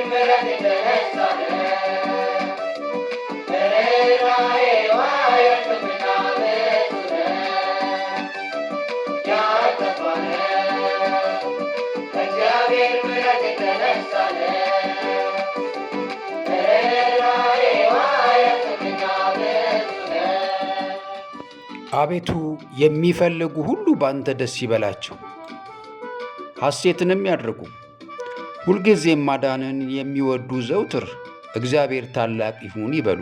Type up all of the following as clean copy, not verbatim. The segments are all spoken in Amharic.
ምሕረት የተነሳ ነው። ርኅራኄው አያልቅምና ብዙ ነው። ያልጠፋ ነው ከእግዚአብሔር ምሕረት የተነሳ ነው። ርኅራኄው አያልቅምና ብዙ ነው። አቤቱ የሚፈልጉ ሁሉ በአንተ ደስ ይበላቸው፣ ሐሴትንም ያድርጉ። ሁልጊዜም ማዳንን የሚወዱ ዘውትር እግዚአብሔር ታላቅ ይሁን ይበሉ።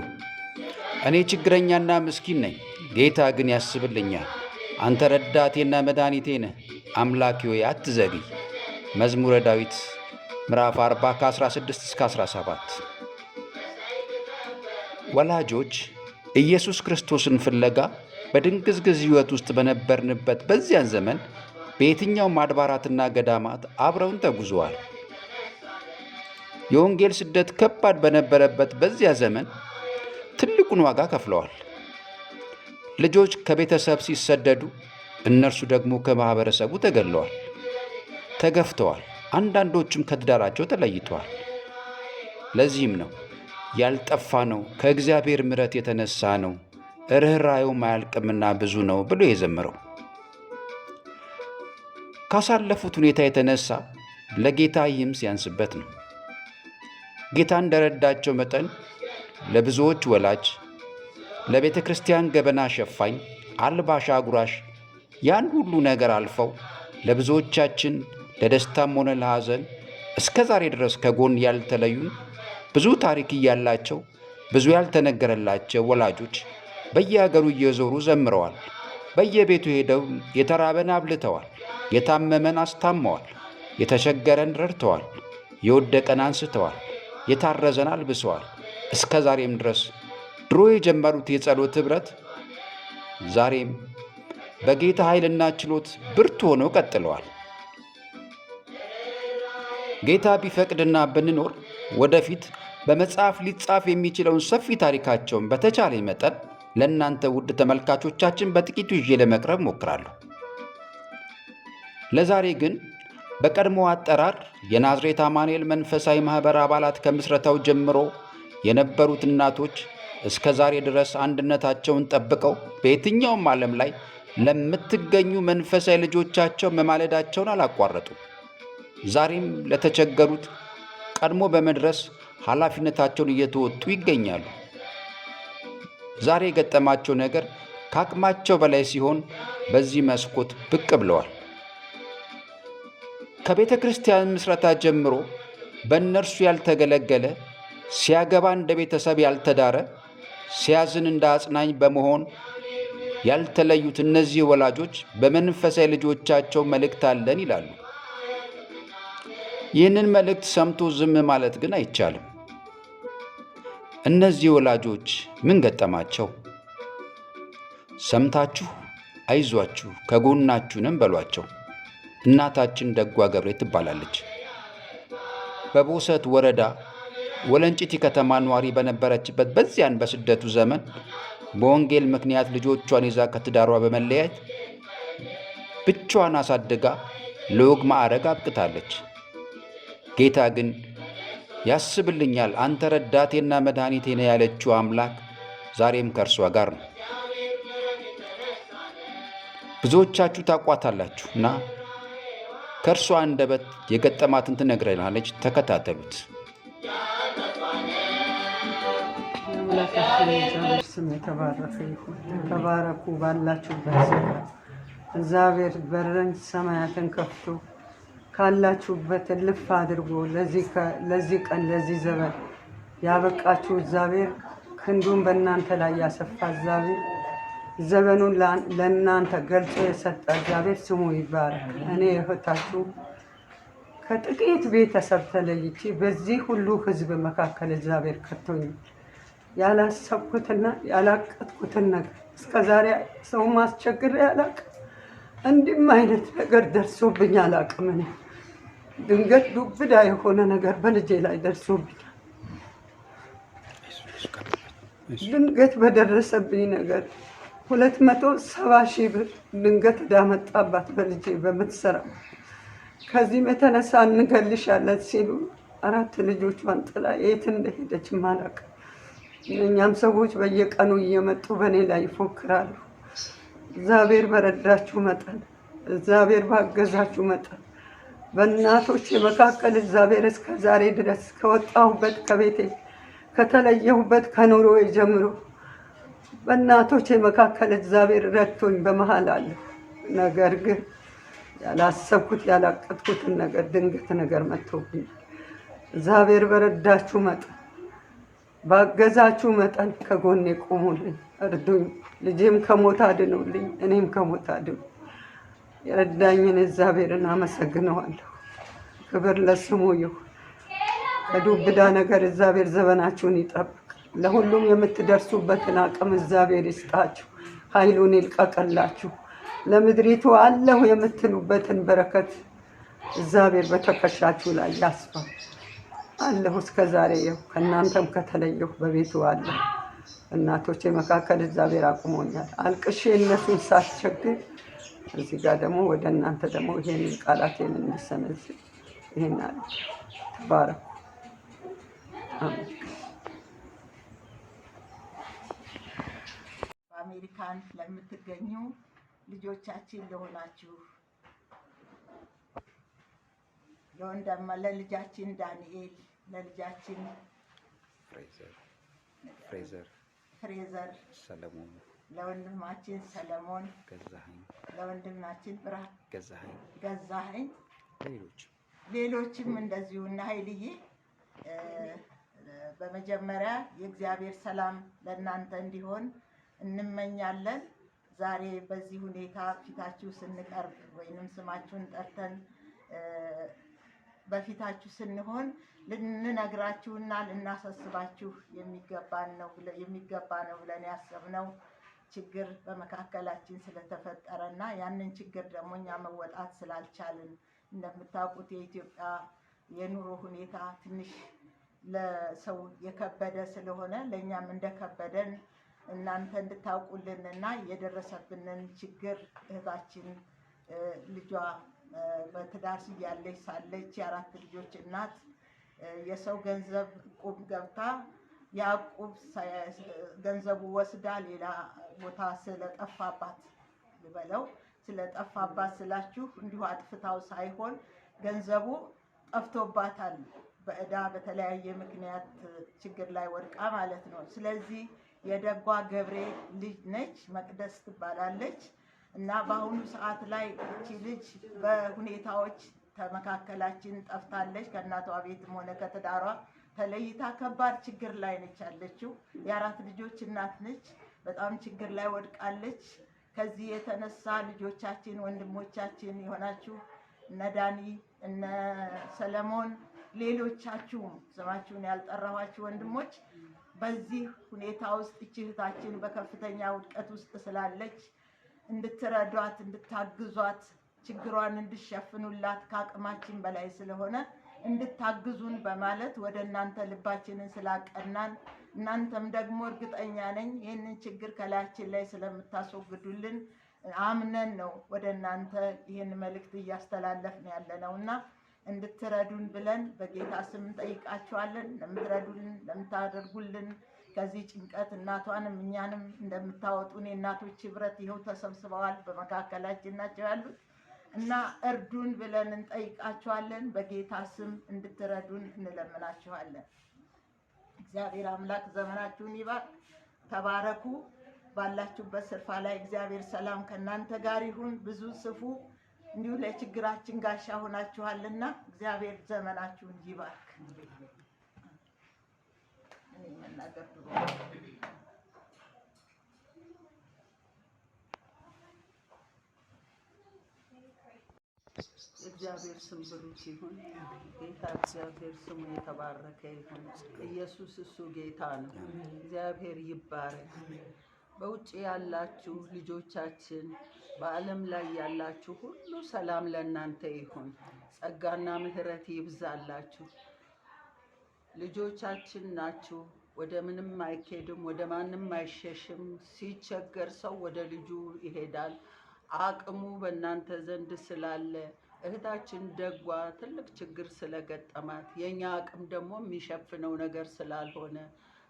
እኔ ችግረኛና ምስኪን ነኝ፣ ጌታ ግን ያስብልኛል። አንተ ረዳቴና መድኃኒቴ ነህ፣ አምላኬ ሆይ አትዘግይ። መዝሙረ ዳዊት ምዕራፍ 40 ከ16 እስከ 17። ወላጆች ኢየሱስ ክርስቶስን ፍለጋ በድንግዝግዝ ሕይወት ውስጥ በነበርንበት በዚያን ዘመን በየትኛውም አድባራትና ገዳማት አብረውን ተጉዘዋል። የወንጌል ስደት ከባድ በነበረበት በዚያ ዘመን ትልቁን ዋጋ ከፍለዋል። ልጆች ከቤተሰብ ሲሰደዱ፣ እነርሱ ደግሞ ከማኅበረሰቡ ተገለዋል፣ ተገፍተዋል። አንዳንዶቹም ከትዳራቸው ተለይተዋል። ለዚህም ነው ያልጠፋ ነው ከእግዚአብሔር ምሕረት የተነሳ ነው፣ ርኅራኄውም አያልቅምና ብዙ ነው ብሎ የዘመረው። ካሳለፉት ሁኔታ የተነሳ ለጌታ ይህም ሲያንስበት ነው። ጌታ እንደረዳቸው መጠን ለብዙዎች ወላጅ፣ ለቤተ ክርስቲያን ገበና ሸፋኝ፣ አልባሽ አጉራሽ፣ ያን ሁሉ ነገር አልፈው ለብዙዎቻችን ለደስታም ሆነ ለሐዘን እስከ ዛሬ ድረስ ከጎን ያልተለዩን ብዙ ታሪክ እያላቸው ብዙ ያልተነገረላቸው ወላጆች በየሀገሩ እየዞሩ ዘምረዋል። በየቤቱ ሄደው የተራበን አብልተዋል፣ የታመመን አስታመዋል፣ የተቸገረን ረድተዋል፣ የወደቀን አንስተዋል፣ የታረዘን አልብሰዋል። እስከ ዛሬም ድረስ ድሮ የጀመሩት የጸሎት ኅብረት ዛሬም በጌታ ኃይልና ችሎት ብርቱ ሆነው ቀጥለዋል። ጌታ ቢፈቅድና ብንኖር ወደፊት በመጽሐፍ ሊጻፍ የሚችለውን ሰፊ ታሪካቸውን በተቻለ መጠን ለእናንተ ውድ ተመልካቾቻችን በጥቂቱ ይዤ ለመቅረብ ሞክራለሁ። ለዛሬ ግን በቀድሞ አጠራር የናዝሬት አማኑኤል መንፈሳዊ ማኅበር አባላት ከምስረታው ጀምሮ የነበሩት እናቶች እስከ ዛሬ ድረስ አንድነታቸውን ጠብቀው በየትኛውም ዓለም ላይ ለምትገኙ መንፈሳዊ ልጆቻቸው መማለዳቸውን አላቋረጡም። ዛሬም ለተቸገሩት ቀድሞ በመድረስ ኃላፊነታቸውን እየተወጡ ይገኛሉ። ዛሬ የገጠማቸው ነገር ከአቅማቸው በላይ ሲሆን በዚህ መስኮት ብቅ ብለዋል። ከቤተ ክርስቲያን ምስረታ ጀምሮ በእነርሱ ያልተገለገለ፣ ሲያገባ እንደ ቤተሰብ ያልተዳረ፣ ሲያዝን እንደ አጽናኝ በመሆን ያልተለዩት እነዚህ ወላጆች በመንፈሳዊ ልጆቻቸው መልእክት አለን ይላሉ። ይህንን መልእክት ሰምቶ ዝም ማለት ግን አይቻልም። እነዚህ ወላጆች ምን ገጠማቸው? ሰምታችሁ አይዟችሁ ከጎናችሁንም በሏቸው። እናታችን ደጓ ገብሬ ትባላለች። በቦሰት ወረዳ ወለንጭቲ ከተማ ነዋሪ በነበረችበት በዚያን በስደቱ ዘመን በወንጌል ምክንያት ልጆቿን ይዛ ከትዳሯ በመለያየት ብቻዋን አሳድጋ ለወግ ማዕረግ አብቅታለች። ጌታ ግን ያስብልኛል፣ አንተ ረዳቴና መድኃኒቴ ነህ ያለችው አምላክ ዛሬም ከእርሷ ጋር ነው። ብዙዎቻችሁ ታውቋታላችሁ እና ከእርሷ አንደበት የገጠማትን ትነግረናለች። ተከታተሉት። አምላካችን እግዚአብሔር ስም የተባረከ ይሁን። ተባረኩ ባላችሁበት ስፍራ። እግዚአብሔር በርን ሰማያትን ከፍቶ ካላችሁበት እልፍ አድርጎ ለዚህ ቀን ለዚህ ዘመን ያበቃችሁ እግዚአብሔር ክንዱን በእናንተ ላይ ያሰፋ እግዚአብሔር ዘመኑን ለእናንተ ገልጾ የሰጠ እግዚአብሔር ስሙ ይባረክ። እኔ እህታችሁ ከጥቂት ቤተሰብ ተለይቼ በዚህ ሁሉ ሕዝብ መካከል እግዚአብሔር ከቶኛል። ያላሰብኩትና ያላቀጥኩትን ነገር እስከ ዛሬ ሰው ማስቸግሬ አላቅም። እንዲህም አይነት ነገር ደርሶብኝ አላቅም። እኔ ድንገት ዱብዳ የሆነ ነገር በልጄ ላይ ደርሶብኛል። ድንገት በደረሰብኝ ነገር 270,000 ብር ድንገት ዕዳ መጣባት በልጄ በምትሰራ። ከዚህም የተነሳ እንገልሻለን ሲሉ አራት ልጆቿን ጥላ የት እንደሄደች አላውቅም። እኛም ሰዎች በየቀኑ እየመጡ በእኔ ላይ ይፎክራሉ። እግዚአብሔር በረዳችሁ መጠን፣ እግዚአብሔር ባገዛችሁ መጠን በእናቶች መካከል እግዚአብሔር እስከ ዛሬ ድረስ ከወጣሁበት ከቤቴ ከተለየሁበት ከኑሮዬ ጀምሮ በእናቶቼ መካከል እግዚአብሔር ረድቶኝ በመሀል አለ። ነገር ግን ያላሰብኩት ያላቀድኩትን ነገር ድንገት ነገር መጥቶብኛል። እግዚአብሔር በረዳችሁ መጠን ባገዛችሁ መጠን ከጎኔ ቁሙልኝ፣ እርዱኝ። ልጄም ከሞት አድኑልኝ፣ እኔም ከሞት አድኑ። የረዳኝን እግዚአብሔርን አመሰግነዋለሁ። ክብር ለስሙ ይሁን። ከዱብዳ ነገር እግዚአብሔር ዘመናችሁን ይጠብቅ። ለሁሉም የምትደርሱበትን አቅም እግዚአብሔር ይስጣችሁ፣ ኃይሉን ይልቀቅላችሁ። ለምድሪቱ አለሁ የምትሉበትን በረከት እግዚአብሔር በትከሻችሁ ላይ ያስፋ። አለሁ እስከ ዛሬ ይኸው ከእናንተም ከተለየሁ በቤቱ አለሁ። እናቶቼ መካከል እግዚአብሔር አቁሞኛል። አልቅሼ እነሱን ሳስቸግር እዚህ ጋር ደግሞ ወደ እናንተ ደግሞ ይሄንን ቃላቴን እንዲሰነዝር ይሄን አለ። ተባረኩ። አሜን። በአሜሪካን ለምትገኙ ልጆቻችን ለሆናችሁ ለወንድማ ለልጃችን ዳንኤል፣ ለልጃችን ፍሬዘር፣ ፍሬዘር፣ ሰለሞን፣ ለወንድማችን ሰለሞን፣ ገዛኸኝ፣ ለወንድማችን ብርሃን ገዛኸኝ፣ ገዛኸኝ፣ ሌሎች ሌሎችም እንደዚሁ እና ኃይልዬ፣ በመጀመሪያ የእግዚአብሔር ሰላም ለእናንተ እንዲሆን እንመኛለን። ዛሬ በዚህ ሁኔታ ፊታችሁ ስንቀርብ ወይንም ስማችሁን ጠርተን በፊታችሁ ስንሆን ልንነግራችሁና ልናሳስባችሁ የሚገባ ነው ብለን ያሰብነው ችግር በመካከላችን ስለተፈጠረና ያንን ችግር ደግሞ እኛ መወጣት ስላልቻልን፣ እንደምታውቁት የኢትዮጵያ የኑሮ ሁኔታ ትንሽ ለሰው የከበደ ስለሆነ ለእኛም እንደከበደን እናንተ እንድታውቁልንና የደረሰብንን ችግር እህታችን ልጇ በትዳር እያለች ሳለች የአራት ልጆች እናት የሰው ገንዘብ እቁብ ገብታ የእቁብ ገንዘቡ ወስዳ ሌላ ቦታ ስለጠፋባት ልበለው፣ ስለጠፋባት ስላችሁ እንዲሁ አጥፍታው ሳይሆን ገንዘቡ ጠፍቶባታል። በዕዳ በተለያየ ምክንያት ችግር ላይ ወድቃ ማለት ነው። ስለዚህ የደጓ ገብሬ ልጅ ነች፣ መቅደስ ትባላለች። እና በአሁኑ ሰዓት ላይ እቺ ልጅ በሁኔታዎች ከመካከላችን ጠፍታለች። ከእናቷ ቤትም ሆነ ከትዳሯ ተለይታ ከባድ ችግር ላይ ነች ያለችው። የአራት ልጆች እናት ነች። በጣም ችግር ላይ ወድቃለች። ከዚህ የተነሳ ልጆቻችን፣ ወንድሞቻችን የሆናችሁ እነ ዳኒ፣ እነ ሰለሞን፣ ሌሎቻችሁም ስማችሁን ያልጠራኋችሁ ወንድሞች በዚህ ሁኔታ ውስጥ እቺ እህታችን በከፍተኛ ውድቀት ውስጥ ስላለች እንድትረዷት፣ እንድታግዟት፣ ችግሯን እንድሸፍኑላት ከአቅማችን በላይ ስለሆነ እንድታግዙን በማለት ወደ እናንተ ልባችንን ስላቀናን እናንተም ደግሞ እርግጠኛ ነኝ ይህንን ችግር ከላያችን ላይ ስለምታስወግዱልን አምነን ነው ወደ እናንተ ይህን መልእክት እያስተላለፍን ያለ ነው እና እንድትረዱን ብለን በጌታ ስም እንጠይቃችኋለን። ለምትረዱልን፣ ለምታደርጉልን ከዚህ ጭንቀት እናቷንም እኛንም እንደምታወጡን የእናቶች ህብረት ይኸው ተሰብስበዋል፣ በመካከላችን ናቸው ያሉት እና እርዱን ብለን እንጠይቃችኋለን። በጌታ ስም እንድትረዱን እንለምናችኋለን። እግዚአብሔር አምላክ ዘመናችሁን ይባርክ። ተባረኩ። ባላችሁበት ስፍራ ላይ እግዚአብሔር ሰላም ከእናንተ ጋር ይሁን። ብዙ ስፉ። እንዲሁ ለችግራችን ጋሻ ሆናችኋልና እግዚአብሔር ዘመናችሁን ይባርክ። እኔ መናገር ድሮ የእግዚአብሔር ስም ብሩክ ይሁን። ጌታ እግዚአብሔር ስሙ የተባረከ ይሁን። ኢየሱስ እሱ ጌታ ነው። እግዚአብሔር ይባረክ። በውጭ ያላችሁ ልጆቻችን፣ በዓለም ላይ ያላችሁ ሁሉ ሰላም ለእናንተ ይሁን። ጸጋና ምሕረት ይብዛላችሁ። ልጆቻችን ናችሁ። ወደ ምንም አይኬድም፣ ወደ ማንም አይሸሽም። ሲቸገር ሰው ወደ ልጁ ይሄዳል። አቅሙ በእናንተ ዘንድ ስላለ እህታችን ደጓ ትልቅ ችግር ስለገጠማት የእኛ አቅም ደግሞ የሚሸፍነው ነገር ስላልሆነ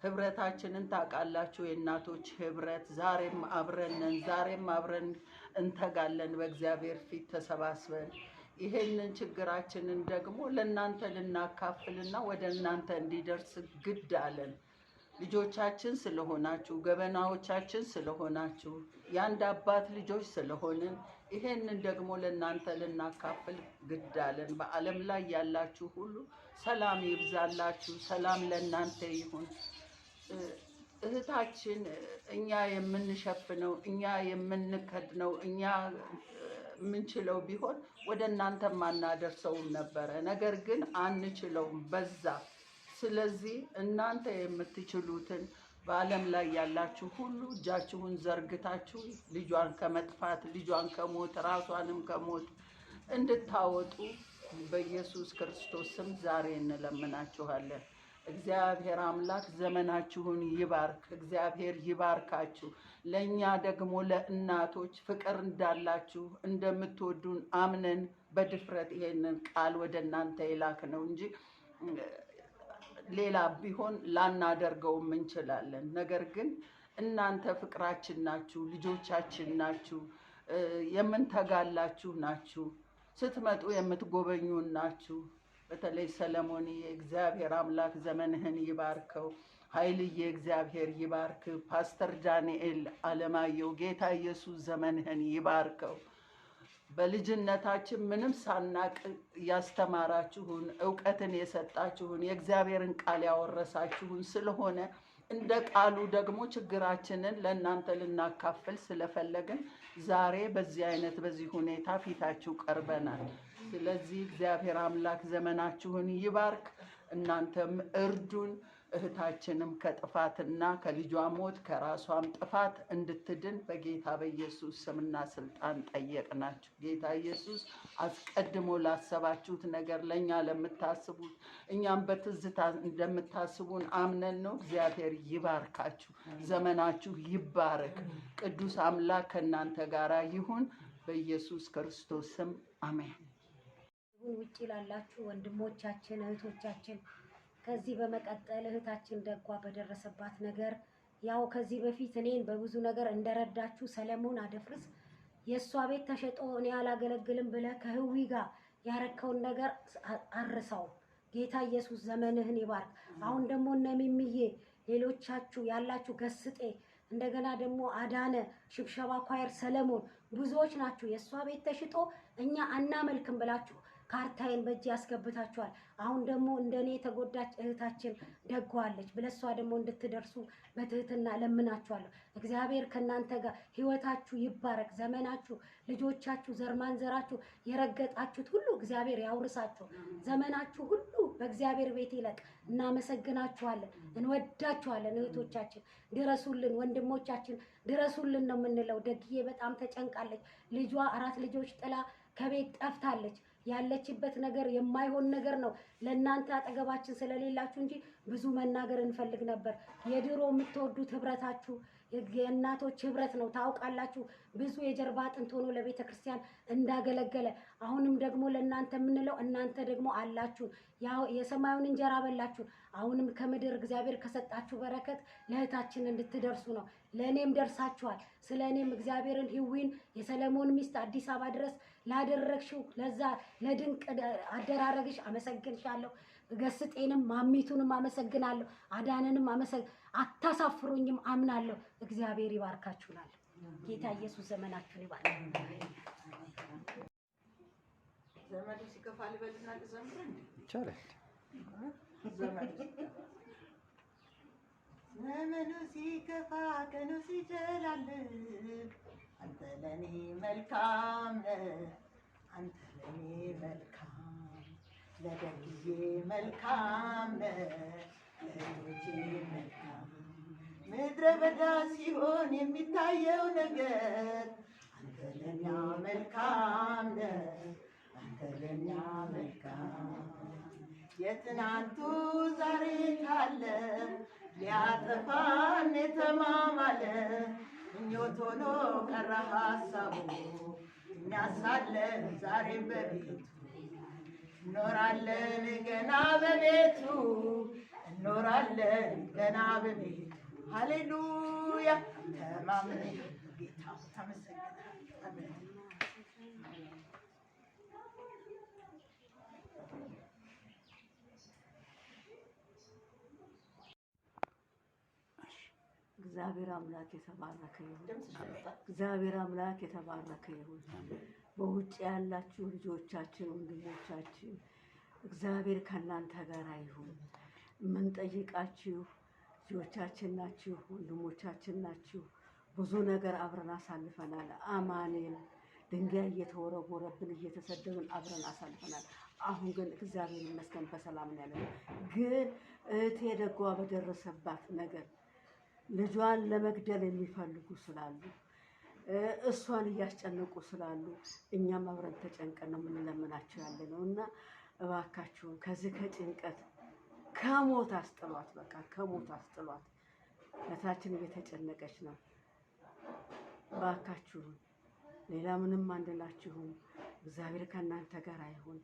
ህብረታችንን ታውቃላችሁ። የእናቶች ህብረት ዛሬም አብረን ነን፣ ዛሬም አብረን እንተጋለን በእግዚአብሔር ፊት ተሰባስበን ይሄንን ችግራችንን ደግሞ ለእናንተ ልናካፍልና ወደ እናንተ እንዲደርስ ግድ አለን። ልጆቻችን ስለሆናችሁ፣ ገበናዎቻችን ስለሆናችሁ፣ የአንድ አባት ልጆች ስለሆንን ይሄንን ደግሞ ለእናንተ ልናካፍል ግድ አለን። በዓለም ላይ ያላችሁ ሁሉ ሰላም ይብዛላችሁ፣ ሰላም ለእናንተ ይሁን። እህታችን እኛ የምንሸፍነው፣ እኛ የምንከድነው፣ እኛ የምንችለው ቢሆን ወደ እናንተ ማናደርሰውም ነበረ። ነገር ግን አንችለውም፣ በዛ። ስለዚህ እናንተ የምትችሉትን በዓለም ላይ ያላችሁ ሁሉ እጃችሁን ዘርግታችሁ ልጇን ከመጥፋት፣ ልጇን ከሞት፣ ራሷንም ከሞት እንድታወጡ በኢየሱስ ክርስቶስ ስም ዛሬ እንለምናችኋለን። እግዚአብሔር አምላክ ዘመናችሁን ይባርክ። እግዚአብሔር ይባርካችሁ። ለእኛ ደግሞ ለእናቶች ፍቅር እንዳላችሁ እንደምትወዱን አምነን በድፍረት ይሄንን ቃል ወደ እናንተ የላክ ነው እንጂ ሌላ ቢሆን ላናደርገውም እንችላለን። ነገር ግን እናንተ ፍቅራችን ናችሁ፣ ልጆቻችን ናችሁ፣ የምንተጋላችሁ ናችሁ፣ ስትመጡ የምትጎበኙን ናችሁ። በተለይ ሰለሞንዬ እግዚአብሔር አምላክ ዘመንህን ይባርከው። ኃይልዬ እግዚአብሔር ይባርክ። ፓስተር ዳንኤል አለማየሁ ጌታ ኢየሱስ ዘመንህን ይባርከው። በልጅነታችን ምንም ሳናቅ ያስተማራችሁን፣ እውቀትን የሰጣችሁን፣ የእግዚአብሔርን ቃል ያወረሳችሁን ስለሆነ እንደ ቃሉ ደግሞ ችግራችንን ለእናንተ ልናካፍል ስለፈለግን ዛሬ በዚህ አይነት በዚህ ሁኔታ ፊታችሁ ቀርበናል። ስለዚህ እግዚአብሔር አምላክ ዘመናችሁን ይባርክ። እናንተም እርዱን። እህታችንም ከጥፋትና ከልጇ ሞት ከራሷም ጥፋት እንድትድን በጌታ በኢየሱስ ስምና ስልጣን ጠየቅናችሁ። ጌታ ኢየሱስ አስቀድሞ ላሰባችሁት ነገር ለእኛ ለምታስቡት እኛም በትዝታ እንደምታስቡን አምነን ነው። እግዚአብሔር ይባርካችሁ፣ ዘመናችሁ ይባረክ። ቅዱስ አምላክ ከእናንተ ጋር ይሁን። በኢየሱስ ክርስቶስ ስም አሜን። ውጭ ላላችሁ ወንድሞቻችን እህቶቻችን፣ ከዚህ በመቀጠል እህታችን ደጓ በደረሰባት ነገር ያው ከዚህ በፊት እኔን በብዙ ነገር እንደረዳችሁ ሰለሞን አደፍርስ የእሷ ቤት ተሸጦ እኔ አላገለግልም ብለህ ከህዊ ጋር ያረከውን ነገር አርሳው። ጌታ ኢየሱስ ዘመንህን ይባርክ። አሁን ደግሞ እነ ሚሚዬ ሌሎቻችሁ ያላችሁ ገስጤ፣ እንደገና ደግሞ አዳነ ሽብሸባ choir ሰለሞን ብዙዎች ናችሁ። የእሷ ቤት ተሽጦ እኛ አናመልክም ብላችሁ ካርታዬን በእጅ ያስገብታችኋል። አሁን ደግሞ እንደኔ የተጎዳች እህታችን ደጓለች። ብለሷ ደግሞ እንድትደርሱ በትህትና እለምናችኋለሁ። እግዚአብሔር ከእናንተ ጋር ህይወታችሁ ይባረክ። ዘመናችሁ፣ ልጆቻችሁ፣ ዘር ማንዘራችሁ የረገጣችሁት ሁሉ እግዚአብሔር ያውርሳችሁ። ዘመናችሁ ሁሉ በእግዚአብሔር ቤት ይለቅ። እናመሰግናችኋለን፣ እንወዳችኋለን። እህቶቻችን ድረሱልን፣ ወንድሞቻችን ድረሱልን ነው የምንለው። ደግዬ በጣም ተጨንቃለች። ልጇ 4 ልጆች ጥላ ከቤት ጠፍታለች። ያለችበት ነገር የማይሆን ነገር ነው። ለእናንተ አጠገባችን ስለሌላችሁ እንጂ ብዙ መናገር እንፈልግ ነበር። የድሮ የምትወዱት ህብረታችሁ የእናቶች ህብረት ነው። ታውቃላችሁ ብዙ የጀርባ አጥንት ሆኖ ለቤተ ክርስቲያን እንዳገለገለ። አሁንም ደግሞ ለእናንተ የምንለው እናንተ ደግሞ አላችሁ። የሰማዩን እንጀራ በላችሁ። አሁንም ከምድር እግዚአብሔር ከሰጣችሁ በረከት ለእህታችን እንድትደርሱ ነው። ለእኔም ደርሳችኋል። ስለ እኔም እግዚአብሔርን ህዊን የሰለሞን ሚስት አዲስ አበባ ድረስ ላደረግሽው ለዛ ለድንቅ አደራረግሽ አመሰግንሻለሁ። ገስጤንም ማሚቱንም አመሰግናለሁ። አዳንንም አታሳፍሩኝም አምናለሁ። እግዚአብሔር ይባርካችሁናል። ጌታ ኢየሱስ ዘመናችሁን ይባርክ። ዘመዱ ሲከፋ ልበልና ልዘምር እንዴ? ይቻላል። ዘመኑ ሲከፋ ቀኑ ሲጨላልም አንተ ለኔ መልካም ነህ፣ አንተ ለኔ መልካም፣ ለደግዬ መልካም ነህ፣ ለልጆቼ መልካም። ምድረ በዳ ሲሆን የሚታየው ነገር አንተ ለኛ መልካም ነህ፣ አንተ ለኛ መልካም። የትናንቱ ዛሬ ካለ ሊያጠፋን የተማማለ ምኞት ሆኖ ቀረ ሀሳቡ፣ እኛ ሳለን ዛሬም በቤቱ እኖራለን ገና በቤቱ፣ እኖራለን ገና በቤቱ። ሃሌሉያ፣ ተማምኜ ጌታ አመሰግናለሁ። አሜን። እግዚአብሔር አምላክ የተባረከ ይሁን። እግዚአብሔር አምላክ የተባረከ ይሁን። በውጭ ያላችሁ ልጆቻችን፣ ወንድሞቻችን፣ እግዚአብሔር ከእናንተ ጋር ይሁን። የምንጠይቃችሁ ልጆቻችን ናችሁ፣ ወንድሞቻችን ናችሁ። ብዙ ነገር አብረን አሳልፈናል። አማኔን ድንጋይ እየተወረወረብን፣ እየተሰደብን አብረን አሳልፈናል። አሁን ግን እግዚአብሔር ይመስገን በሰላም ነው ያለነው። ግን እህቴ ደጓ በደረሰባት ነገር ልጇን ለመግደል የሚፈልጉ ስላሉ፣ እሷን እያስጨነቁ ስላሉ፣ እኛም አብረን ተጨንቀን ነው የምንለምናቸው ያለ ነው። እና እባካችሁን ከዚህ ከጭንቀት ከሞት አስጥሏት፣ በቃ ከሞት አስጥሏት። እህታችን እየተጨነቀች ነው። እባካችሁን ሌላ ምንም አንላችሁም። እግዚአብሔር ከእናንተ ጋር ይሁን።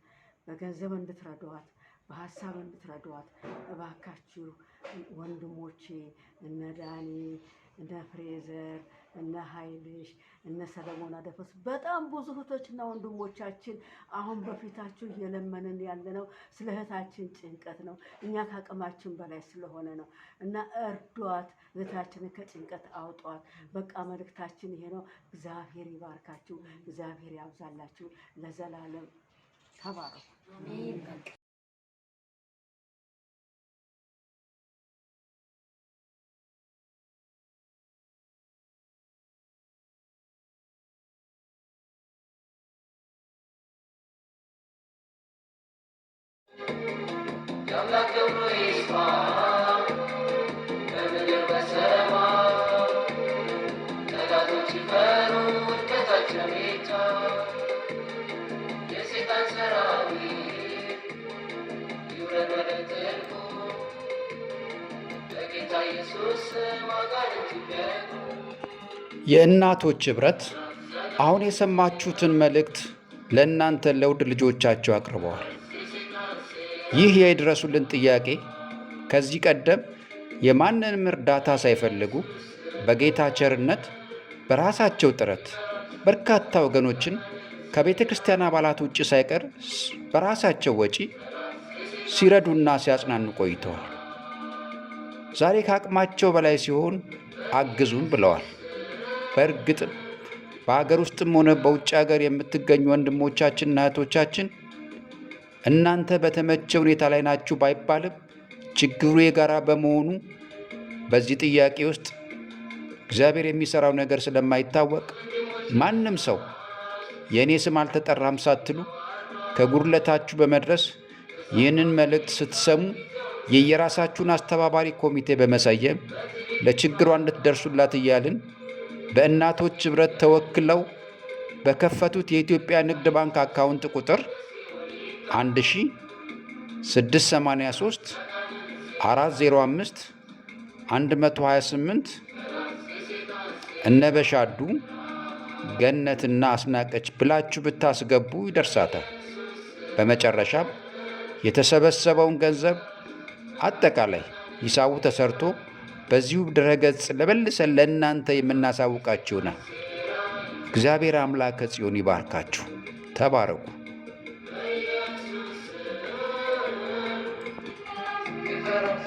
በገንዘብ እንድትረዷት፣ በሀሳብ እንድትረዷት እባካችሁ ወንድሞቼ፣ እነ ዳኒ፣ እነ ፍሬዘር፣ እነ ኃይልሽ፣ እነ ሰለሞን አደፈስ፣ በጣም ብዙ እህቶችና ወንድሞቻችን አሁን በፊታችሁ እየለመንን ያለነው ስለ እህታችን ጭንቀት ነው። እኛ ከአቅማችን በላይ ስለሆነ ነው። እና እርዷት፣ እህታችንን ከጭንቀት አውጧት። በቃ መልእክታችን ይሄ ነው። እግዚአብሔር ይባርካችሁ፣ እግዚአብሔር ያብዛላችሁ። ለዘላለም ተባረኩ። የአምላክ ክብሩ ይስፋ በምድር በሰማይ፣ ጠላቶች ይፈሩ፣ ውድቀታቸው ይታይ። የሰይጣን ሰራዊት ይውረድ ወደ ጥልቁ፣ በጌታ ኢየሱስ ስም አጋንንት ይውደቁ። የእናቶች ኅብረት አሁን የሰማችሁትን መልእክት ለእናንተ ለውድ ልጆቻቸው አቅርበዋል። ይህ የድረሱልን ጥያቄ ከዚህ ቀደም የማንንም እርዳታ ሳይፈልጉ በጌታ ቸርነት በራሳቸው ጥረት በርካታ ወገኖችን ከቤተ ክርስቲያን አባላት ውጭ ሳይቀር በራሳቸው ወጪ ሲረዱና ሲያጽናኑ ቆይተዋል። ዛሬ ከአቅማቸው በላይ ሲሆን አግዙን ብለዋል። በእርግጥም በሀገር ውስጥም ሆነ በውጭ ሀገር የምትገኙ ወንድሞቻችንና እህቶቻችን፣ እናንተ በተመቸ ሁኔታ ላይ ናችሁ ባይባልም ችግሩ የጋራ በመሆኑ በዚህ ጥያቄ ውስጥ እግዚአብሔር የሚሰራው ነገር ስለማይታወቅ ማንም ሰው የእኔ ስም አልተጠራም ሳትሉ ከጉድለታችሁ በመድረስ ይህንን መልእክት ስትሰሙ የየራሳችሁን አስተባባሪ ኮሚቴ በመሰየም ለችግሯ እንድትደርሱላት እያልን በእናቶች ኅብረት ተወክለው በከፈቱት የኢትዮጵያ ንግድ ባንክ አካውንት ቁጥር 1683 405 128 እነበሻዱ ገነትና አስናቀች ብላችሁ ብታስገቡ ይደርሳታል። በመጨረሻም የተሰበሰበውን ገንዘብ አጠቃላይ ሂሳቡ ተሰርቶ በዚሁ ድረገጽ ለመልሰን ለእናንተ የምናሳውቃችሁ ይሆናል። እግዚአብሔር አምላከ ጽዮን ይባርካችሁ። ተባረኩ። ይፈራል።